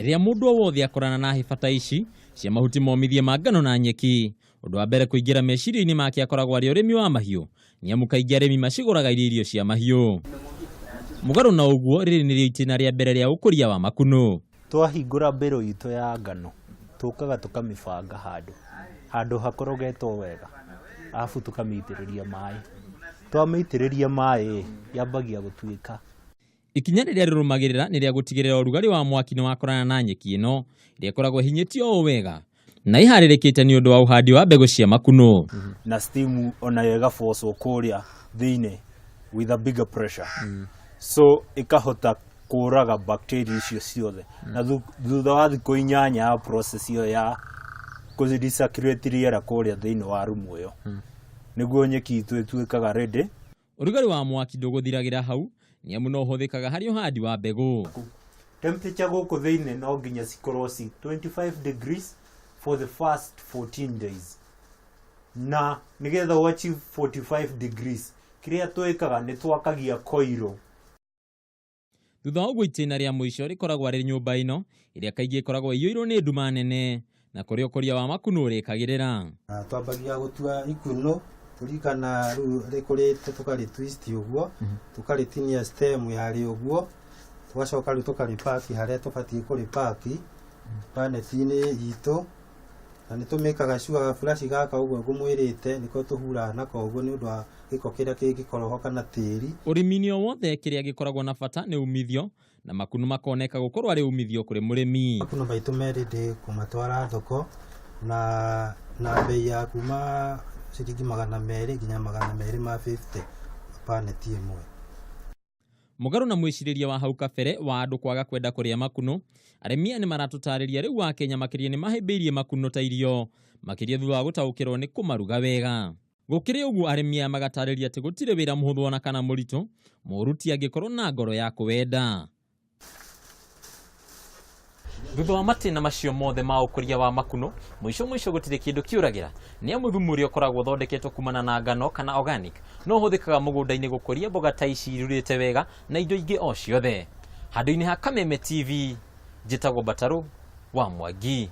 Rĩrĩa mũndũ o wothe akorana na hĩba ta ici cia mahuti momithie ma ngano na nyeki, ũndũ wa mbere kũingĩra meciria-inĩ make akoragwo arĩ ũrĩmi wa mahiũ, nĩ amu kaingĩ arĩmi macigũraga irĩ irio cia mahiũ. Mũgarũ na ũguo, rĩrĩ nĩrĩo itĩna rĩa mbere rĩa ũkũria wa makunũ. Twahingũra mbĩrũ itũ ya ngano, tũkaga tũkamĩbanga handũ, handũ hakorogetwo wega, arabu tũkamĩitĩrĩria maĩ. Twamĩitĩrĩria maĩ yambagia gũtuĩka. Ikinya rĩrĩa rĩrũmagĩrĩra nĩ rĩa gũtigĩrĩra ũrugarĩ wa mwaki nĩ wakorana na nyeki ĩno ĩrĩa ĩkoragwo ĩhinyĩtio ũũ wega na ĩharĩrĩkĩte nĩ ũndũ wa ũhandi wa mbegũ cia makunũ. Na steam onayo ĩgabocwo kũrĩa thĩinĩ with a bigger pressure, so ĩkahota kũraga bacteria icio ciothe. Na thutha wa thikũ 8 ya process ĩyo ya kũ recirculate rĩera kũrĩa thĩinĩ wa rumu ĩyo, nĩguo nyeki itũ ĩtuĩkaga ready. Ũrugarĩ wa mwaki ndũgũthiragĩra hau, nĩ amu no ũhũthĩkaga harĩ ũhandi wa mbegũ. Temperature gũkũ thĩinĩ no nginya cikorwo ci 25 degrees for the first 14 days, na nĩgetha ũ achieve 45 degrees, kĩrĩa twĩkaga nĩ twakagia koiro. Thutha wa ũguo, itĩna rĩa mũico rĩkoragwo arĩ nyũmba ĩno ĩrĩa kaingĩ ĩkoragwo ĩiyũirwo nĩ nduma nene na kũrĩa ũkũria wa makunũ ũrĩkagĩrĩra. Na twambagia gũtua ikunũ tũririkana rĩu rĩkũrĩte, tũkarĩ twist ũguo, tũkarĩtinia stem yarĩ ũguo, tũgacoka rĩu tũkarĩpaki harĩa tũbatiĩ kũrĩpaki paneti-inĩ itũ. Na nĩ tũmĩkaga sure gaburaci gaka ũguo ngũmwĩrĩte nĩko tũhuraga nako ũguo nĩ ũndũ wa gĩko kĩrĩa kĩngĩkorwo ho kana tĩri. Ũrĩmi-inĩ o wothe, kĩrĩa gĩkoragwo na bata nĩ umithio, na makunũ makoneka gũkorwo arĩ umithio kũrĩ mũrĩmi. Makunũ maitũ me ready kũmatwara thoko na bei ya kuma ciringi 200 nginya 250 paneti ĩmwe. Mũgarũ na mwĩcirĩrie wa hau kabere wa andũ kwaga kwenda kũrĩa makunũ, arĩmi aya nĩ maratũtarĩria rĩu wa Kenya makĩria nĩ mahĩmbĩirie makunũ ta irio, makĩria thutha wa gũtaũkĩrwo nĩ kũmaruga wega. Gũkĩrĩ ũguo, arĩmi aya magatarĩria atĩ gũtirĩ wĩra mũhũthũ ona kana mũritũ, mũruti angĩkorwo na ngoro ya kũwenda. Thutha wa matĩna macio mothe ma ũkũria wa makunũ, mũico mũico gũtirĩ kĩndũ kĩũragĩra, nĩ amu thumu ũrĩa ũkoragwo ũthondeketwo kumana na ngano kana organic no ũhũthĩkaga mũgũnda-inĩ gũkũria mboga ta ici irurĩte wega na indo ingĩ o ciothe. Handũ-inĩ ha Kameme TV, njĩtagwo Mbatarũ wa Mwangi.